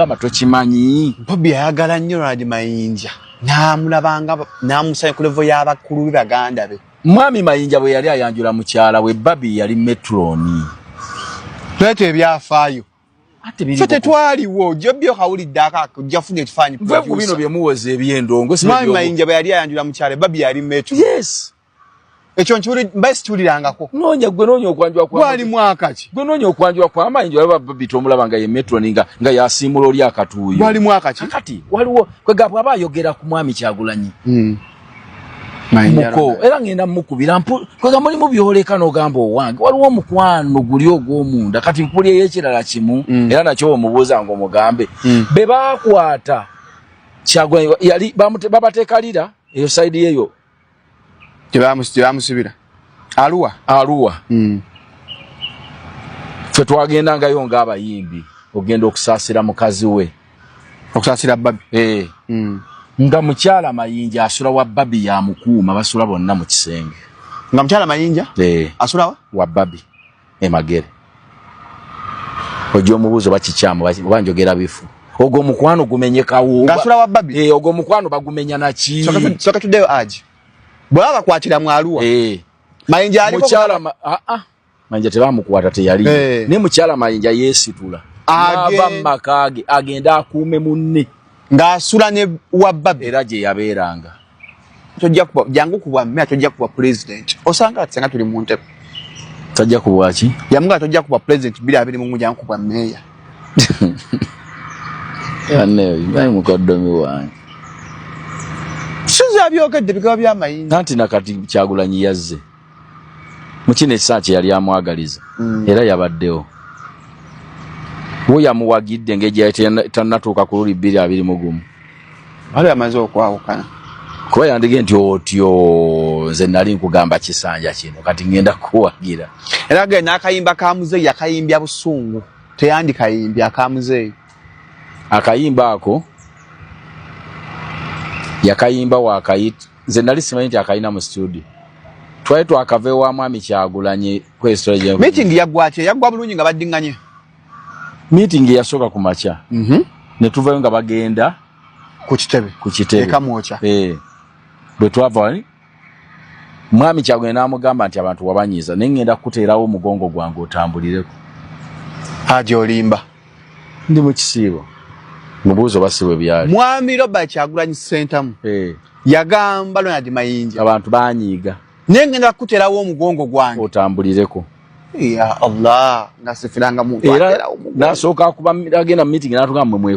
Gamba tokimanyi. Bobi yayagala nnyo Ronald Mayinja n'amulabanga n'amusanya ku level y'abakulu be, baganda be. Mwami Mayinja bwe yali ayanjula mukyala we, Barbie yali matron. Tuleeta ebyafaayo. Ate biri Ffe tetwaliwo. Jobbi okawulidde akaako, ojja kufuna ekifaananyi. Nve ku bino bye muwoza eby'endongo. Si Mwami Mayinja bwe yali ayanjula mukyala, Barbie yali matron. Yes. Ekyo mbaye sikiwulirangako. Noonya gwe, noonya okwanjula kwa Gwali mwaka ki? Gwe noonya okwanjula kwa Mayinja, olaba Barbie tomulaba nga ye matron, nga yasiimula oli akatuuyo. Gwali mwaka ki? Kakati waliwo kwega bw'aba ayogera ku mwami Kyagulanyi muko, era ngenda mukubira kwega mulimu byoleka n'ogamba owange waliwo omukwano guli ogw'omunda. Kati nkuliyeyo ekirala kimu, era nakyo omubuuza nga omugambe be baakwata Kyagulanyi yali babateeka Lira eyo side yeyo. Tebamusibira Aluwa. Aluwa. Ffe twagendangayo ng'abayimbi ogenda okusaasira mukazi we. Okusaasira Barbie. Eh. Nga mukyala Mayinja asula wa Barbie, yamukuuma, basula bonna mu kisenge. Nga mukyala Mayinja Eh. asulawa? Wa Barbie emagere. Ojja omubuuzo bakikyamu oba njogera bifu. Ogwo omukwano gumenyekawo. Ng'asula wa Barbie? Eh, ogwo omukwano bagumenya naki? Soka tuddeyo aji bwe baba bakwatira mu Aluwa. Eh. Mayinja aliko? Mukyala ah, ah. Mayinja tebamukwata, teyali. Eh. Naye mukyala Mayinja yeesitula n'ava mu maka ge agende akuume munne. Ng'asula ne wa Barbie. Era gye yabeeranga. Tojja kuba jangu kubwa meya, tojja kuba president, osanga ati senga tuli mu ntebe. Tajja kubwaki? Yamugaa tojja kuba president 2021, jangu kubwa meya. Anne mukoddomi wange. Suzi abyogedde bigaba bya Mayinja. Anti nakati Kyagulanyi yazze mu kino ekisaa kye yali amwagaliza. Era yabaddewo wo yamuwagidde ng'ejja tannatuuka ku luli 2021. Wali amaze okwawukana. Kuba yandige nti otyo nze nali nkugamba kisanja kino, kati ngenda kuwagira. Era ge n'akayimba ka muzeeyi yakayimbya busungu, teyandikayimbya aka muzeeyi. Akayimba ako yakayimba wakayita, nze nali simanyi nti akayina mu studio. Twali twakava ewa mwami Kyagulanyi. Meeting yaggwa ki? Yaggwa bulungi nga baddiŋŋanye? Meeting yasooka ku makya, ne tuvayo nga bagenda ku kitebe. Ku kitebe. Ekamwokya. Eh. Bwe twava wali, mwami Kyagulanyi n'amugamba nti abantu wabanyiiza, naye ngenda kukuteerawo omugongo gwange otambulireko. Haji, olimba. Ndi mu kisiibo, mubuuzo oba si bwe byali. Mwami Robert Kyagulanyi Ssentamu Eh, yagamba Ronald Mayinja abantu banyiiga, naye ngenda kukuteerawo omugongo gwange otambulireko. Ya Allah, nga sifiranga muntu Era aterawo omugongo. Nasooka akuba agenda mu meeting n'atugamba mwe